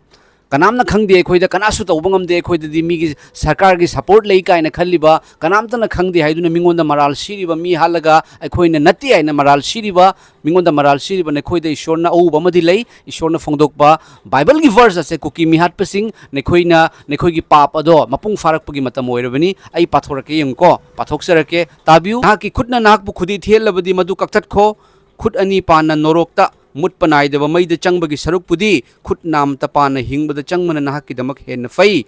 ꯀꯅꯥꯝꯅ ꯈꯪꯗꯦ ꯑꯩꯈꯣꯏꯗ, ꯀꯅꯥꯁꯨ ꯇꯧꯕ ꯉꯝꯗꯦ ꯑꯩꯈꯣꯏꯗꯗꯤ, ꯃꯤꯒꯤ ꯁꯔꯀꯥꯔꯒꯤ ꯁꯄꯣꯔꯠ ꯂꯩ ꯀꯥꯏꯅ ꯈꯜꯂꯤꯕ, ꯀꯅꯥꯝꯇꯅ ꯈꯪꯗꯦ ꯍꯥꯏꯗꯨꯅ ꯃꯤꯉꯣꯟꯗ ꯃꯔꯥꯜ ꯁꯤꯔꯤꯕ, ꯃꯤ ꯍꯥꯠꯂꯒ ꯑꯩꯈꯣꯏꯅ ꯅꯠꯇꯦ ꯍꯥꯏꯅ ꯃꯔꯥꯜ ꯁꯤꯔꯤꯕ, ꯃꯤꯉꯣꯟꯗ ꯃꯔꯥꯜ ꯁꯤꯔꯤꯕ ꯅꯈꯣꯏꯗ ꯏꯁꯣꯔꯅ ꯑꯎꯕ ꯑꯃꯗꯤ ꯂꯩ꯫ ꯏꯁꯣꯔꯅ ꯐꯣꯡꯗꯣꯛꯄ ꯕꯥꯏꯕꯜꯒꯤ ꯚꯔꯁ ꯑꯁꯦ, ꯀꯨꯀꯤ ꯃꯤꯍꯥꯠꯄꯁꯤꯡ, ꯅꯈꯣꯏꯅ, ꯅꯈꯣꯏꯒꯤ ꯄꯥꯞ ꯑꯗꯣ ꯃꯄꯨꯡ ꯐꯥꯔꯛꯄꯒꯤ ꯃꯇꯝ ꯑꯣꯏꯔꯕꯅꯤ꯫ ꯑꯩ ꯄꯥꯊꯣꯔꯛꯀꯦ, ꯌꯦꯡꯉꯨꯀꯣ, ꯄꯥꯊꯣꯛꯆꯔꯛꯀꯦ, ꯇꯥꯕꯤꯌꯨ꯫ "ꯅꯍꯥꯛꯀꯤ ꯈꯨꯠꯅ ꯅꯍꯥꯛꯄꯨ ꯈꯨꯗꯤ ꯊꯤꯍꯜꯂꯕꯗꯤ ꯃꯗꯨ ꯀꯛꯊꯠꯈꯣ꯫ ꯈꯨꯠ ꯑꯅꯤ ꯄꯥꯟꯅ ꯅꯣꯔꯣꯛꯇ ꯃꯨꯠꯄ ꯅꯥꯏꯗꯕ ꯃꯩꯗ ꯆꯪꯕꯒꯤ ꯁꯔꯨꯛꯄꯨꯗꯤ ꯈꯨꯠ ꯅꯥꯝꯇ ꯄꯥꯟꯅ ꯍꯤꯡꯕꯗ ꯆꯪꯕꯅ ꯅꯍꯥꯛꯀꯤꯗꯃꯛ ꯍꯦꯟꯅ ꯐꯩ꯫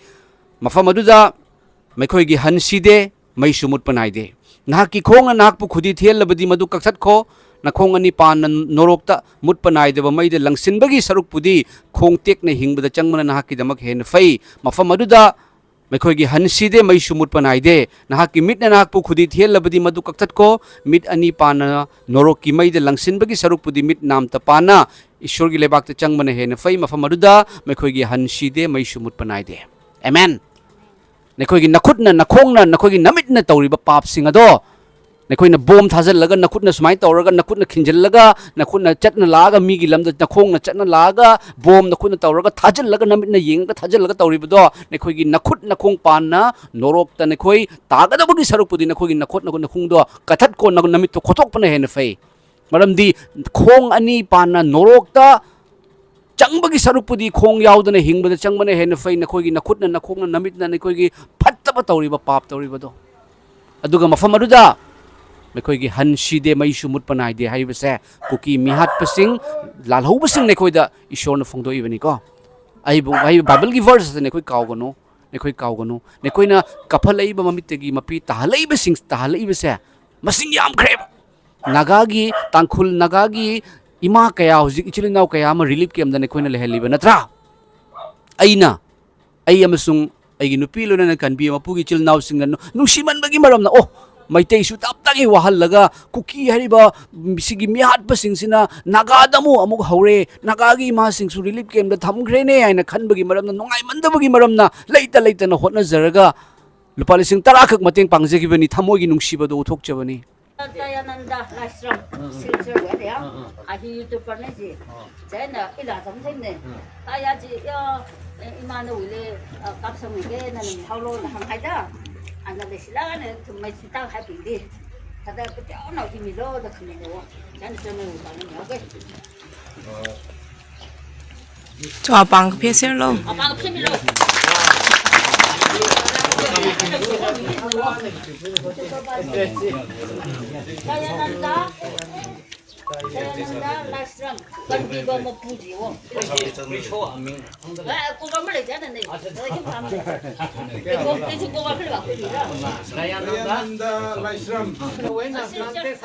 ꯃꯐꯝ ꯑꯗꯨꯗ ꯃꯈꯣꯏꯒꯤ ꯍꯟ ꯁꯤꯗꯦ, ꯃꯩꯁꯨ ꯃꯨꯠꯄ ꯅꯥꯏꯗꯦ꯫ ꯅꯍꯥꯛꯀꯤ ꯈꯣꯡꯅ ꯅꯍꯥꯛꯄꯨ ꯈꯨꯗꯤ ꯊꯤꯍꯜꯂꯕꯗꯤ ꯃꯗꯨ ꯀꯛꯊꯠꯈꯣ꯫ ꯅꯈꯣꯡ ꯑꯅꯤ ꯄꯥꯟꯅ ꯅꯣꯔꯣꯛꯇ ꯃꯨꯠꯄ ꯅꯥꯏꯗꯕ ꯃꯩꯗ ꯂꯪꯁꯤꯟꯕꯒꯤ ꯁꯔꯨꯛꯄꯨꯗꯤ ꯈꯣꯡ ꯇꯦꯛꯅ ꯍꯤꯡꯕꯗ ꯆꯪꯕꯅ ꯅꯍꯥꯛꯀꯤꯗꯃꯛ ꯍꯦꯟꯅ ꯐꯩ꯫ ꯃꯐꯝ ꯑꯗꯨꯗ ꯃꯈꯣꯏꯒꯤ ꯍꯟ ꯁꯤꯗꯦ, ꯃꯩꯁꯨ ꯃꯨꯠꯄ ꯅꯥꯏꯗꯦ꯫ ꯅꯍꯥꯛꯀꯤ ꯃꯤꯠꯅ ꯅꯍꯥꯛꯄꯨ ꯈꯨꯗꯤ ꯊꯤꯍꯜꯂꯕꯗꯤ ꯃꯗꯨ ꯀꯛꯊꯠꯈꯣ꯫ ꯃꯤꯠ ꯑꯅꯤ ꯄꯥꯟꯅ ꯅꯣꯔꯣꯛꯀꯤ ꯃꯩꯗ ꯂꯪꯁꯤꯟꯕꯒꯤ ꯁꯔꯨꯛꯄꯨꯗꯤ ꯃꯤꯠ ꯅꯥꯝꯇ ꯄꯥꯟꯅ ꯏꯁꯣꯔꯒꯤ ꯂꯩꯕꯥꯛꯇ ꯆꯪꯕꯅ ꯍꯦꯟꯅ ꯐꯩ꯫ ꯃꯐꯝ ꯑꯗꯨꯗ ꯃꯈꯣꯏꯒꯤ ꯍꯟ ꯁꯤꯗꯦ, ꯃꯩꯁꯨ ꯃꯨꯠꯄ ꯅꯥꯏꯗꯦ꯫ ꯑꯦꯃꯦꯟ꯫ ꯅꯈꯣꯏꯒꯤ ꯅꯈꯨꯠꯅ, ꯅꯈꯣꯡꯅ, ꯅꯈꯣꯏꯒꯤ ꯅꯃꯤꯠꯅ ꯇꯧꯔꯤꯕ ꯄꯥꯞꯁꯤꯡ ꯑꯗꯣ, ꯅꯈꯣꯏꯅ ꯕꯣꯝ ꯊꯥꯖꯤꯜꯂꯒ, ꯅꯈꯨꯠꯅ ꯁꯨꯃꯥꯏꯅ ꯇꯧꯔꯒ, ꯅꯈꯨꯠꯅ ꯈꯤꯟꯖꯤꯜꯂꯒ, ꯅꯈꯨꯠꯅ ꯆꯠꯅ ꯂꯥꯛꯑꯒ, ꯃꯤꯒꯤ ꯂꯝꯗ ꯅꯈꯣꯡꯅ ꯆꯠꯅ ꯂꯥꯛꯑꯒ, ꯕꯣꯝ ꯅꯈꯨꯠꯅ ꯇꯧꯔꯒ ꯊꯥꯖꯤꯜꯂꯒ, ꯅꯃꯤꯠꯅ ꯌꯦꯡꯉꯒ ꯊꯥꯖꯤꯜꯂꯒ ꯇꯧꯔꯤꯕꯗꯣ, ꯅꯈꯣꯏꯒꯤ ꯅꯈꯨꯠ ꯅꯈꯣꯡ ꯄꯥꯟꯅ ꯅꯣꯔꯣꯛꯇ ꯅꯈꯣꯏ ꯇꯥꯒꯗꯕꯒꯤ ꯁꯔꯨꯛꯄꯨꯗꯤ ꯅꯈꯣꯏꯒꯤ ꯅꯈꯨꯠ ꯅꯈꯣꯡꯗꯣ ꯀꯠꯊꯠꯀꯣ, ꯅ-, ꯅꯃꯤꯠꯇꯣ ꯈꯣꯠꯇꯣꯛꯄꯅ ꯍꯦꯟꯅ ꯐꯩ꯫ ꯃꯔꯝꯗꯤ ꯈꯣꯡ ꯑꯅꯤ ꯄꯥꯟꯅ ꯅꯣꯔꯣꯛꯇ ꯆꯪꯕꯒꯤ ꯁꯔꯨꯛꯄꯨꯗꯤ ꯈꯣꯡ ꯌꯥꯎꯗꯅ ꯍꯤꯡꯕꯗ ꯆꯪꯕꯅ ꯍꯦꯟꯅ ꯐꯩ꯫ ꯅꯈꯣꯏꯒꯤ ꯅꯈꯨꯠꯅ, ꯅꯈꯣꯡꯅ, ꯅꯃꯤꯠꯅ ꯅꯈꯣꯏꯒꯤ ꯐꯠꯇꯕ ꯇꯧꯔꯤꯕ, ꯄꯥꯞ ꯇꯧꯔꯤꯕꯗꯣ꯫ ꯑꯗꯨꯒ ꯃꯐꯝ ꯑꯗꯨꯗ ꯃꯈꯣꯏꯒꯤ ꯍꯟ ꯁꯤꯗꯦ, ꯃꯩꯁꯨ ꯃꯨꯠꯄ ꯅꯥꯏꯗꯦ ꯍꯥꯏꯕꯁꯦ ꯀꯨꯀꯤ ꯃꯤꯍꯥꯠꯄꯁꯤꯡ, ꯂꯥꯜꯍꯧꯕꯁꯤꯡ ꯅꯈꯣꯏꯗ ꯏꯁꯣꯔꯅ ꯐꯣꯡꯗꯣꯛꯏꯕꯅꯤꯀꯣ꯫ ꯑꯩꯕꯨ, ꯑꯩ ꯕꯥꯏꯕꯜꯒꯤ ꯚꯔꯁ ꯑꯁꯤ ꯅꯈꯣꯏ ꯀꯥꯎꯒꯅꯨ, ꯅꯈꯣꯏ ꯀꯥꯎꯒꯅꯨ꯫ ꯅꯈꯣꯏꯅ ꯀꯥꯞꯍꯠꯂꯛꯏꯕ ꯃꯃꯤꯠꯇꯒꯤ ꯃꯄꯤ ꯇꯥꯍꯜꯂꯛꯏꯕꯁꯤꯡ, ꯇꯥꯍꯜꯂꯛꯏꯕꯁꯦ ꯃꯁꯤꯡ ꯌꯥꯝꯈ꯭ꯔꯦꯕ꯫ ꯅꯥꯒꯥꯒꯤ, ꯇꯥꯡꯈꯨꯜ ꯅꯥꯒꯥꯒꯤ ꯏꯃꯥ ꯀꯌꯥ, ꯍꯧꯖꯤꯛ ꯏꯆꯤꯜ ꯏꯅꯥꯎ ꯀꯌꯥ ꯑꯃ ꯔꯤꯂꯤꯐ ꯀꯦꯝꯗ ꯅꯈꯣꯏꯅ ꯂꯩꯍꯜꯂꯤꯕ ꯅꯠꯇ꯭ꯔꯥ? ꯑꯩꯅ, ꯑꯩ ꯑꯃꯁꯨꯡ ꯑꯩꯒꯤ ꯅꯨꯄꯤ ꯂꯣꯏꯅꯅ ꯀꯟꯕꯤ ꯃꯄꯨꯒꯤ ꯏꯆꯤꯜ ꯏꯅꯥꯎꯁꯤꯡꯅ ꯅꯨ-, ꯅꯨꯡꯁꯤꯃꯟꯕꯒꯤ ꯃꯔꯝꯅ, ꯑꯣ, ꯃꯩꯇꯩꯁꯨ ꯇꯞ ꯇꯥꯒꯩ ꯋꯥꯍꯜꯂꯒ ꯀꯨꯀꯤ ꯍꯥꯏꯔꯤꯕ, ꯎꯝ, ꯁꯤꯒꯤ ꯃꯤꯍꯥꯠꯄꯁꯤꯡꯁꯤꯅ ꯅꯥꯒꯥꯗ ꯑꯃꯨꯛ, ꯑꯃꯨꯛ ꯍꯧꯔꯦ, ꯅꯥꯒꯥꯒꯤ ꯏꯃꯥꯁꯤꯡꯁꯨ relief camp ꯇ ꯊꯝꯈ꯭ꯔꯦꯅꯦ ꯍꯥꯏꯅ ꯈꯟꯕꯒꯤ ꯃꯔꯝꯅ, ꯅꯨꯡꯉꯥꯏꯃꯟꯗꯕꯒꯤ ꯃꯔꯝꯅ ꯂꯩꯇ ꯂꯩꯇꯅ ꯍꯣꯠꯅꯖꯔꯒ ꯂꯨꯄꯥ ꯂꯤꯁꯤꯡ ꯇꯔꯥ ꯈꯛ ꯃꯇꯦꯡ ꯄꯥꯡꯖꯈꯤꯕꯅꯤ, ꯊꯃꯣꯏꯒꯤ ꯅꯨꯡꯁꯤꯕꯗꯨ ꯎꯠꯊꯣꯛꯆꯕꯅꯤ꯫ ꯗꯌꯥꯅꯟꯗ ꯂꯥꯏꯁ꯭ꯔꯝ, ꯎꯝ, ꯎꯝ꯫ ꯁꯤꯜꯆꯔ ꯑꯣꯏꯔꯦ꯫ ꯎꯝ, ꯎꯝ꯫ ꯑꯍꯤ YouTuber ꯅꯦ ꯖꯤ꯫ ꯎꯝ꯫ ꯆꯦꯅ ꯏꯂꯥ ꯆꯝꯊꯩꯅꯦ꯫ ꯎꯝ꯫ ꯇꯥꯌꯥ ꯖꯤ, ꯌꯥ, ꯑꯦ, ꯏꯃꯥꯅ ꯎꯏꯂꯦ, ꯑ, ꯀꯥꯞꯁꯪ ꯎꯏꯒꯦ, ꯅꯪ ꯃꯤ ꯍꯧꯔꯣ, ꯅ ꯍꯪ ꯍꯥꯏꯗ꯫ ꯑꯅ ꯂꯩꯁꯤꯜꯂꯒꯅꯦ, ꯊꯨꯝ ꯃꯩ ꯆꯤꯇꯥꯛ ꯍꯥꯏꯕꯤꯗꯦ꯫ ꯊꯥꯗ ꯀꯇꯤꯌꯥꯎꯅ ꯍꯤꯃꯤꯂꯣ, ꯗ ꯈꯃꯤꯂꯣ꯫ ꯆꯦꯅ ꯆꯦꯅ ꯎꯏ ꯇꯥꯅ ꯃꯤ ꯍꯧꯒꯦ꯫ ꯆꯣ ꯑꯄꯥꯡ ꯐꯦꯁꯦꯔ ꯂꯣ꯫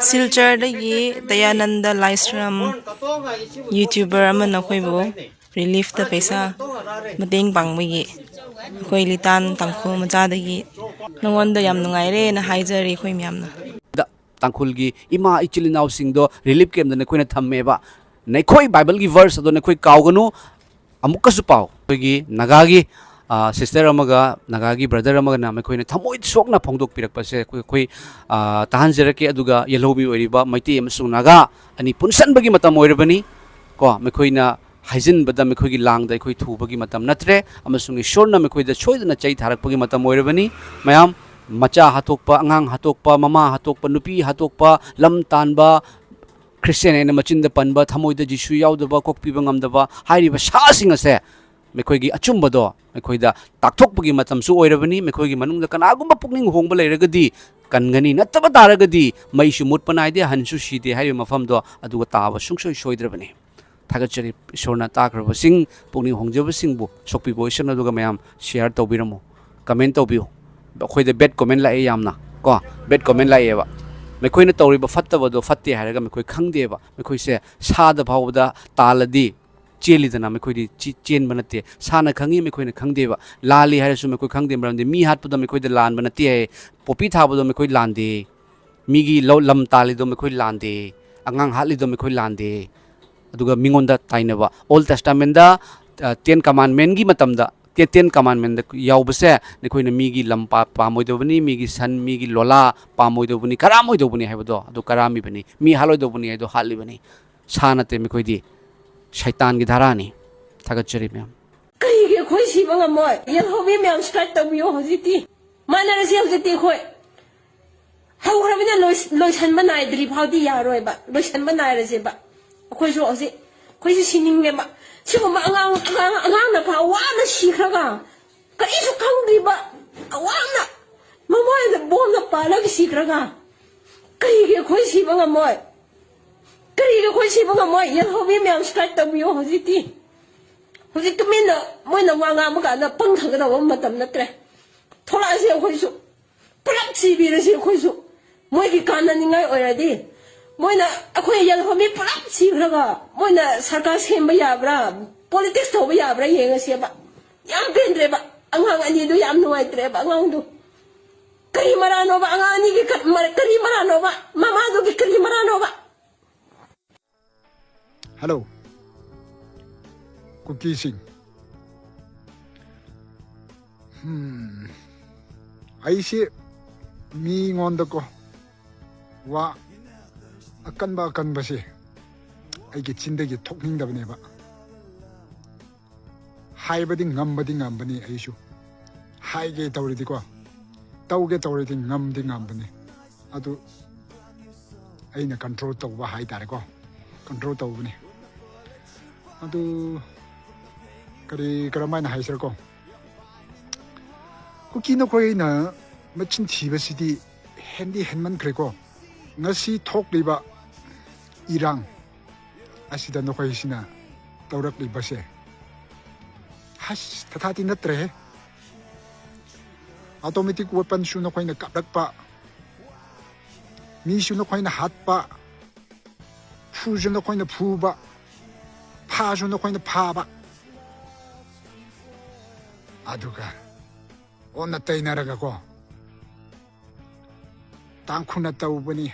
ꯁꯤꯜꯆꯔꯗꯒꯤ ꯗꯌꯥꯅꯟꯗ ꯂꯥꯏꯁ꯭ꯔꯝ, YouTuber ꯑꯃꯅ ꯑꯩꯈꯣꯏꯕꯨ relief ꯇ ꯄꯩꯁꯥ ꯃꯇꯦꯡ ꯄꯥꯡꯕꯒꯤ ꯑꯩꯈꯣꯏ ꯂꯤꯇꯥꯟ ꯇꯥꯡꯈꯨꯜ ꯃꯆꯥꯗꯒꯤ ꯅꯉꯣꯟꯗ ꯌꯥꯝ ꯅꯨꯡꯉꯥꯏꯔꯦꯅ ꯍꯥꯏꯖꯔꯤ ꯑꯩꯈꯣꯏ ꯃꯌꯥꯝꯅ꯫ ꯇꯥꯡꯈꯨꯜꯒꯤ ꯏꯃꯥ ꯏꯆꯤꯜ ꯏꯅꯥꯎꯁꯤꯡꯗꯣ relief camp ꯇ ꯅꯈꯣꯏꯅ ꯊꯝꯃꯦꯕ꯫ ꯅꯈꯣꯏ Bible ꯒꯤ verse ꯑꯗꯣ ꯅꯈꯣꯏ ꯀꯥꯎꯒꯅꯨ꯫ ꯑꯃꯨꯛꯀꯁꯨ ꯄꯥꯎ꯫ ꯑꯩꯈꯣꯏꯒꯤ ꯅꯥꯒꯥꯒꯤ, ꯑ, sister ꯑꯃꯒ ꯅꯥꯒꯥꯒꯤ brother ꯑꯃꯒꯅ ꯃꯈꯣꯏꯅ ꯊꯃꯣꯏ ꯁꯣꯛꯅ ꯐꯣꯡꯗꯣꯛꯄꯤꯔꯛꯄꯁꯦ ꯑꯩꯈꯣꯏ, ꯑꯩꯈꯣꯏ, ꯑ, ꯇꯥꯍꯟꯖꯔꯛꯀꯦ꯫ ꯑꯗꯨꯒ ꯌꯦꯜꯍꯧꯃꯤ ꯑꯣꯏꯔꯤꯕ ꯃꯩꯇꯩ ꯑꯃꯁꯨꯡ ꯅꯥꯒꯥ ꯑꯅꯤ ꯄꯨꯟꯁꯟꯕꯒꯤ ꯃꯇꯝ ꯑꯣꯏꯔꯕꯅꯤ꯫ ꯀꯣ, ꯃꯈꯣꯏꯅ ꯍꯥꯏꯖꯤꯟꯕꯗ, ꯃꯈꯣꯏꯒꯤ ꯂꯥꯡꯗ ꯑꯩꯈꯣꯏ ꯊꯨꯕꯒꯤ ꯃꯇꯝ ꯅꯠꯇ꯭ꯔꯦ, ꯑꯃꯁꯨꯡ ꯏꯁꯣꯔꯅ ꯃꯈꯣꯏꯗ ꯁꯣꯏꯗꯅ ꯆꯩ ꯊꯥꯔꯛꯄꯒꯤ ꯃꯇꯝ ꯑꯣꯏꯔꯕꯅꯤ꯫ ꯃꯌꯥꯝ, ꯃꯆꯥ ꯍꯥꯠꯇꯣꯛꯄ, ꯑꯉꯥꯡ ꯍꯥꯠꯇꯣꯛꯄ, ꯃꯃꯥ ꯍꯥꯠꯇꯣꯛꯄ, ꯅꯨꯄꯤ ꯍꯥꯠꯇꯣꯛꯄ, ꯂꯝ ꯇꯥꯟꯕ, ꯈ꯭ꯔꯤꯁꯇꯤꯌꯥꯟ ꯍꯥꯏꯅ ꯃꯆꯤꯟꯗ ꯄꯟꯕ, ꯊꯃꯣꯏꯗ ꯖꯤꯁꯨ ꯌꯥꯎꯗꯕ, ꯀꯣꯛꯄꯤꯕ ꯉꯝꯗꯕ ꯍꯥꯏꯔꯤꯕ ꯁꯥꯁꯤꯡ ꯑꯁꯦ ꯃꯈꯣꯏꯒꯤ ꯑꯆꯨꯝꯕꯗꯣ ꯃꯈꯣꯏꯗ ꯇꯥꯛꯊꯣꯛꯄꯒꯤ ꯃꯇꯝꯁꯨ ꯑꯣꯏꯔꯕꯅꯤ꯫ ꯃꯈꯣꯏꯒꯤ ꯃꯅꯨꯡꯗ ꯀꯅꯥꯒꯨꯝꯕ ꯄꯨꯛꯅꯤꯡ ꯍꯣꯡꯕ ꯂꯩꯔꯒꯗꯤ ꯀꯟꯒꯅꯤ, ꯅꯠꯇꯕ ꯇꯥꯔꯒꯗꯤ ꯃꯩꯁꯨ ꯃꯨꯠꯄ ꯅꯥꯏꯗꯦ, ꯑꯍꯟꯁꯨ ꯁꯤꯗꯦ ꯍꯥꯏꯔꯤꯕ ꯃꯐꯝꯗꯣ ꯑꯗꯨꯒ ꯇꯥꯕ ꯁꯨꯡꯁꯣꯏ ꯁꯣꯏꯗ꯭ꯔꯕꯅꯤ꯫ ꯊꯥꯒꯠꯆꯔꯤ꯫ ꯏꯁꯣꯔꯅ ꯇꯥꯈ꯭ꯔꯕꯁꯤꯡ, ꯄꯨꯛꯅꯤꯡ ꯍꯣꯡꯖꯕꯁꯤꯡꯕꯨ ꯁꯣꯛꯄꯤꯕ ꯑꯣꯏꯁꯅꯨ, ꯑꯗꯨꯒ ꯃꯌꯥꯝ share ꯇꯧꯕꯤꯔꯝꯃꯨ, comment ꯇꯧꯕꯤꯌꯨ꯫ ꯑꯩꯈꯣꯏꯗ bad comment ꯂꯥꯛꯑꯦ ꯌꯥꯝꯅ, ꯀꯣ, bad comment ꯂꯥꯛꯑꯦꯕ꯫ ꯃꯈꯣꯏꯅ ꯇꯧꯔꯤꯕ ꯐꯠꯇꯕꯗꯣ ꯐꯠꯇꯦ ꯍꯥꯏꯔꯒ ꯃꯈꯣꯏ ꯈꯪꯗꯦꯕ꯫ ꯃꯈꯣꯏꯁꯦ ꯁꯥꯗ ꯐꯥꯎꯕꯗ ꯇꯥꯜꯂꯗꯤ ꯆꯦꯜꯂꯤꯗꯅ, ꯃꯈꯣꯏꯗꯤ ꯆꯤ-, ꯆꯦꯟꯕ ꯅꯠꯇꯦ꯫ ꯁꯥꯅ ꯈꯪꯉꯤ, ꯃꯈꯣꯏꯅ ꯈꯪꯗꯦꯕ꯫ ꯂꯥꯜꯂꯤ ꯍꯥꯏꯔꯁꯨ ꯃꯈꯣꯏ ꯈꯪꯗꯦ, ꯃꯔꯝꯗꯤ ꯃꯤ ꯍꯥꯠꯄꯗꯣ ꯃꯈꯣꯏꯗ ꯂꯥꯟꯕ ꯅꯠꯇꯦ ꯍꯥꯏꯌꯦ꯫ ꯄꯣꯄꯤ ꯊꯥꯕꯗꯣ ꯃꯈꯣꯏ ꯂꯥꯟꯗꯦ꯫ ꯃꯤꯒꯤ ꯂꯧ, ꯂꯝ ꯇꯥꯜꯂꯤꯗꯣ ꯃꯈꯣꯏ ꯂꯥꯟꯗꯦ꯫ ꯑꯉꯥꯡ ꯍꯥꯠꯂꯤꯗꯣ ꯃꯈꯣꯏ ꯂꯥꯟꯗꯦ꯫ ꯑꯗꯨꯒ ꯃꯤꯉꯣꯟꯗ ꯇꯥꯏꯅꯕ꯫ Old Testament ꯇ, ꯑ, Ten Commandment ꯀꯤ ꯃꯇꯝꯗ, Ten, Ten Commandment ꯇ ꯌꯥꯎꯕꯁꯦ, ꯅꯈꯣꯏꯅ ꯃꯤꯒꯤ ꯂꯝ ꯄꯥ-, ꯄꯥꯝꯃꯣꯏꯗꯧꯕꯅꯤ, ꯃꯤꯒꯤ ꯁꯟ, ꯃꯤꯒꯤ ꯂꯣꯂꯥ ꯄꯥꯝꯃꯣꯏꯗꯧꯕꯅꯤ, ꯀꯔꯥꯝꯃꯣꯏꯗꯧꯕꯅꯤ ꯍꯥꯏꯕꯗꯣ, ꯑꯗꯨ ꯀꯔꯥꯝꯃꯤꯕꯅꯤ꯫ ꯃꯤ ꯍꯥꯠꯂꯣꯏꯗꯧꯕꯅꯤ ꯍꯥꯏꯗꯣ ꯍꯥꯠꯂꯤꯕꯅꯤ꯫ ꯁꯥ ꯅꯠꯇꯦ ꯃꯈꯣꯏꯗꯤ, ꯁꯩꯇꯥꯟꯒꯤ ꯙꯥꯔꯥꯅꯤ꯫ ꯊꯥꯒꯠꯆꯔꯤ ꯃꯌꯥꯝ꯫ ꯀꯩꯒꯤ ꯑꯩꯈꯣꯏ ꯁꯤꯕ ꯉꯝꯃꯣꯏ? ꯌꯦꯜꯍꯧꯃꯤ ꯃꯌꯥꯝ subscribe ꯇꯧꯕꯤꯌꯣ ꯍꯧꯖꯤꯛꯇꯤ꯫ ꯃꯥꯟꯅꯔꯁꯤ ꯍꯧꯖꯤꯛꯇꯤ ꯑꯩꯈꯣꯏ꯫ ꯍꯧꯈ꯭ꯔꯕꯅꯤꯅ ꯂꯣꯏ-, ꯂꯣꯏꯁꯟꯕ ꯅꯥꯏꯗ꯭ꯔꯤ ꯐꯥꯎꯗꯤ ꯌꯥꯔꯣꯏꯕ꯫ ꯂꯣꯏꯁꯟꯕ ꯅꯥꯏꯔꯁꯦꯕ꯫ ꯑꯩꯈꯣꯏꯁꯨ ꯍꯧꯖꯤꯛ, ꯑꯩꯈꯣꯏꯁꯨ ꯁꯤꯅꯤꯡꯉꯦꯕ꯫ ꯁꯤꯒꯨꯝꯕ ꯑꯉꯥꯡ, ꯑꯉꯥꯡ, ꯑꯉꯥꯡꯅ ꯐꯥꯎ ꯋꯥꯅ ꯁꯤꯈ꯭ꯔꯒ, ꯀꯔꯤꯁꯨ ꯈꯪꯗ꯭ꯔꯤꯕ, ꯋꯥꯅ ꯃꯃꯥꯏꯗ ꯕꯣꯝꯅ ꯄꯥꯜꯂꯒ ꯁꯤꯈ꯭ꯔꯒ, ꯀꯔꯤꯒꯤ ꯑꯩꯈꯣꯏ ꯁꯤꯕ ꯉꯝꯃꯣꯏ? ꯀꯔꯤꯒꯤ ꯑꯩꯈꯣꯏ ꯁꯤꯕ ꯉꯝꯃꯣꯏ? ꯌꯦꯜꯍꯧꯃꯤ ꯃꯌꯥꯝ subscribe ꯇꯧꯕꯤꯌꯣ ꯍꯧꯖꯤꯛꯇꯤ꯫ ꯍꯧꯖꯤꯛ ꯇꯨꯃꯤꯟꯅ ꯃꯣꯏꯅ ꯋꯥ ꯉꯥꯡꯕ ꯀꯥꯟꯗ ꯄꯪꯊꯒꯗꯧꯕ ꯃꯇꯝ ꯅꯠꯇ꯭ꯔꯦ꯫ ꯊꯣꯛꯂꯛꯑꯁꯤ ꯑꯩꯈꯣꯏꯁꯨ꯫ ꯄꯨꯂꯞ ꯁꯤꯕꯤꯔꯁꯤ ꯑꯩꯈꯣꯏꯁꯨ꯫ ꯃꯣꯏꯒꯤ ꯀꯥꯟꯅꯅꯤꯡꯉꯥꯏ ꯑꯣꯏꯔꯗꯤ, ꯃꯣꯏꯅ ꯑꯩꯈꯣꯏ ꯌꯦꯜꯍꯧꯃꯤ ꯄꯨꯂꯞ ꯁꯤꯈ꯭ꯔꯒ, ꯃꯣꯏꯅ ꯁꯔꯀꯥꯔ ꯁꯦꯝꯕ ꯌꯥꯕ꯭ꯔꯥ, politics ꯇꯧꯕ ꯌꯥꯕ꯭ꯔꯥ ꯌꯦꯡꯉꯁꯦꯕ꯫ ꯌꯥꯝ ꯄꯦꯟꯗ꯭ꯔꯦꯕ꯫ ꯑꯉꯥꯡ ꯑꯅꯤꯗꯨ ꯌꯥꯝ ꯅꯨꯡꯉꯥꯏꯇ꯭ꯔꯦꯕ, ꯑꯉꯥꯡꯗꯨ꯫ ꯀꯔꯤ ꯃꯔꯥꯅꯣꯕ? ꯑꯉꯥꯡ ꯑꯅꯤꯒꯤ ꯀ-, ꯃꯔ-, ꯀꯔꯤ ꯃꯔꯥꯅꯣꯕ? ꯃꯃꯥꯗꯨꯒꯤ ꯀꯔꯤ ꯃꯔꯥꯅꯣꯕ? ꯍꯜꯂꯣ, ꯀꯨꯀꯤꯁꯤꯡ꯫ ꯍꯝ, ꯑꯩꯁꯦ ꯃꯤꯉꯣꯟꯗꯀꯣ ꯋꯥ ꯑꯀꯟꯕ ꯑꯀꯟꯕꯁꯦ ꯑꯩꯒꯤ ꯆꯤꯟꯗꯒꯤ ꯊꯣꯛꯅꯤꯡꯗꯕꯅꯦꯕ꯫ ꯍꯥꯏꯕꯗꯤ ꯉꯝꯕꯗꯤ ꯉꯝꯕꯅꯤ ꯑꯩꯁꯨ꯫ ꯍꯥꯏꯒꯦ ꯇꯧꯔꯗꯤꯀꯣ, ꯇꯧꯒꯦ ꯇꯧꯔꯗꯤ ꯉꯝꯗꯤ ꯉꯝꯕꯅꯤ꯫ ꯑꯗꯨ ꯑꯩꯅ control ꯇꯧꯕ ꯍꯥꯏ ꯇꯥꯔꯦꯀꯣ, control ꯇꯧꯕꯅꯤ꯫ ꯑꯗꯨ ꯀꯔꯤ, ꯀꯔꯝꯍꯥꯏꯅ ꯍꯥꯏꯁꯤꯔꯀꯣ? ꯀꯨꯀꯤ ꯅꯈꯣꯏꯅ ꯃꯆꯤꯟ ꯊꯤꯕꯁꯤꯗꯤ ꯍꯦꯟꯗꯤ ꯍꯦꯟꯃꯟꯈ꯭ꯔꯦꯀꯣ꯫ ꯉꯁꯤ ꯊꯣꯛꯂꯤꯕ ꯏꯔꯥꯡ ꯑꯁꯤꯗ ꯅꯈꯣꯏꯁꯤꯅ ꯇꯧꯔꯛꯂꯤꯕꯁꯦ, ꯍꯁ, ꯊꯥꯊꯥꯇꯤ ꯅꯠꯇ꯭ꯔꯦꯍꯦ꯫ Automatic weapon ꯁꯨ ꯅꯈꯣꯏꯅ ꯀꯥꯞꯂꯛꯄ, ꯃꯤꯁꯨ ꯅꯈꯣꯏꯅ ꯍꯥꯠꯄ, ꯐꯨꯁꯨ ꯅꯈꯣꯏꯅ ꯐꯨꯕ, ꯐꯥꯁꯨ ꯅꯈꯣꯏꯅ ꯐꯥꯕ, ꯑꯗꯨꯒ ꯑꯣꯟꯅ ꯇꯩꯅꯔꯒꯀꯣ, ꯇꯥꯡꯈꯨꯜꯅ ꯇꯧꯕꯅꯤ,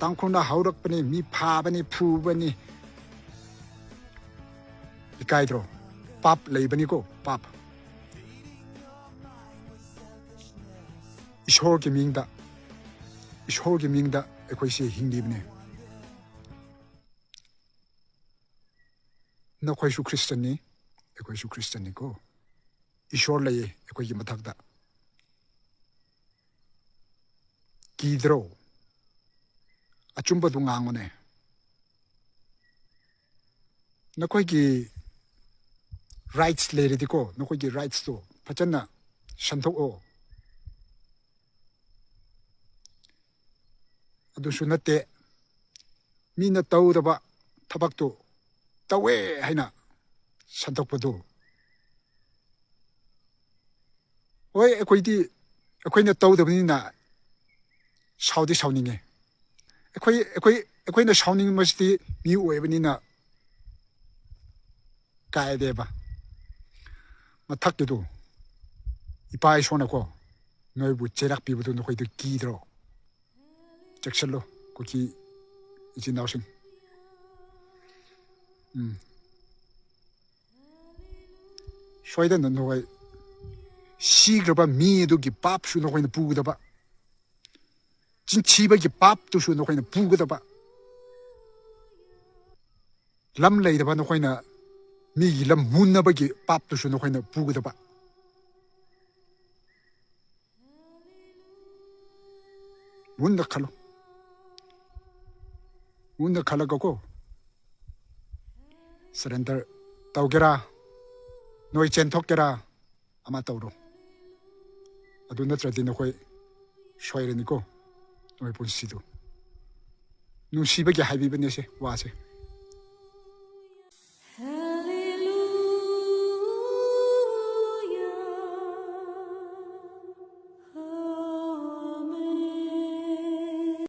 ꯇꯥꯡꯈꯨꯜꯅ ꯍꯧꯔꯛꯄꯅꯤ, ꯃꯤ ꯐꯥꯕꯅꯤ, ꯐꯨꯕꯅꯤ꯫ ꯏꯀꯥꯏꯗ꯭ꯔꯣ? ꯄꯥꯞ ꯂꯩꯕꯅꯤꯀꯣ, ꯄꯥꯞ꯫ ꯏꯁꯣꯔꯒꯤ ꯃꯤꯡꯗ, ꯏꯁꯣꯔꯒꯤ ꯃꯤꯡꯗ ꯑꯩꯈꯣꯏꯁꯦ ꯍꯤꯡꯂꯤꯕꯅꯦ꯫ ꯅꯈꯣꯏꯁꯨ ꯈ꯭ꯔꯤꯁꯇꯟꯅꯤ, ꯑꯩꯈꯣꯏꯁꯨ ꯈ꯭ꯔꯤꯁꯇꯟꯅꯤꯀꯣ꯫ ꯏꯁꯣꯔ ꯂꯩꯌꯦ ꯑꯩꯈꯣꯏꯒꯤ ꯃꯊꯛꯇ꯫ ꯀꯤꯗ꯭ꯔꯣ? ꯑꯆꯨꯝꯕꯗꯨ ꯉꯥꯡꯉꯨꯅꯦ꯫ ꯅꯈꯣꯏꯒꯤ rights ꯂꯩꯔꯗꯤꯀꯣ, ꯅꯈꯣꯏꯒꯤ rightsꯇꯣ ꯐꯖꯅ ꯁꯟꯗꯣꯛꯑꯣ꯫ ꯑꯗꯨꯁꯨ ꯅꯠꯇꯦ, ꯃꯤꯅ ꯇꯧꯗꯕ ꯊꯕꯛꯇꯨ ꯇꯧꯋꯦ ꯍꯥꯏꯅ ꯁꯟꯗꯣꯛꯄꯗꯨ꯫ ꯍꯣꯏ, ꯑꯩꯈꯣꯏꯗꯤ, ꯑꯩꯈꯣꯏꯅ ꯇꯧꯗꯕꯅꯤꯅ ꯁꯥꯎꯗꯤ ꯁꯥꯎꯅꯤꯡꯉꯦ꯫ ꯑꯩꯈꯣꯏ, ꯑꯩꯈꯣꯏ, ꯑꯩꯈꯣꯏꯅ ꯁꯥꯎꯅꯤꯡꯕꯁꯤꯗꯤ ꯃꯤ ꯑꯣꯏꯕꯅꯤꯅ ꯀꯥꯏꯗꯦꯕ꯫ ꯃꯊꯛꯀꯤꯗꯨ, ꯏꯄꯥ ꯏꯁꯣꯔꯅꯀꯣ, ꯅꯣꯏꯕꯨ ꯆꯩꯔꯥꯛ ꯄꯤꯕꯗꯨ ꯅꯈꯣꯏꯗꯨ ꯀꯤꯗ꯭ꯔꯣ? ꯆꯦꯛꯁꯤꯜꯂꯨ, ꯀꯨꯀꯤ ꯏꯆꯤꯟ ꯏꯅꯥꯎꯁꯤꯡ꯫ ꯎꯝ꯫ ꯁꯣꯏꯗꯅ ꯅꯈꯣꯏ ꯁꯤꯈ꯭ꯔꯕ ꯃꯤ ꯑꯗꯨꯒꯤ ꯄꯥꯞꯁꯨ ꯅꯈꯣꯏꯅ ꯄꯨꯒꯗꯕ, ꯆꯤꯟꯊꯤꯕꯒꯤ ꯄꯥꯞꯇꯨꯁꯨ ꯅꯈꯣꯏꯅ ꯄꯨꯒꯗꯕ, ꯂꯝ ꯂꯩꯗꯕ ꯅꯈꯣꯏꯅ ꯃꯤꯒꯤ ꯂꯝ ꯃꯨꯟꯅꯕꯒꯤ ꯄꯥꯞꯇꯨꯁꯨ ꯅꯈꯣꯏꯅ ꯄꯨꯒꯗꯕ꯫ ꯃꯨꯟꯅ ꯈꯜꯂꯨ꯫ ꯃꯨꯟꯅ ꯈꯜꯂꯒꯀꯣ, surrender ꯇꯧꯒꯦꯔꯥ, ꯅꯣꯏ ꯆꯦꯟꯊꯣꯛꯀꯦꯔꯥ, ꯑꯃ ꯇꯧꯔꯣ꯫ ꯑꯗꯨ ꯅꯠꯇ꯭ꯔꯗꯤ ꯅꯈꯣꯏ ꯁꯣꯏꯔꯅꯤꯀꯣ, ꯅꯈꯣꯏ ꯄꯨꯟꯁꯤꯗꯨ꯫ ꯅꯨꯡꯁꯤꯕꯒꯤ ꯍꯥꯏꯕꯤꯕꯅꯦ ꯁꯦ ꯋꯥꯁꯦ꯫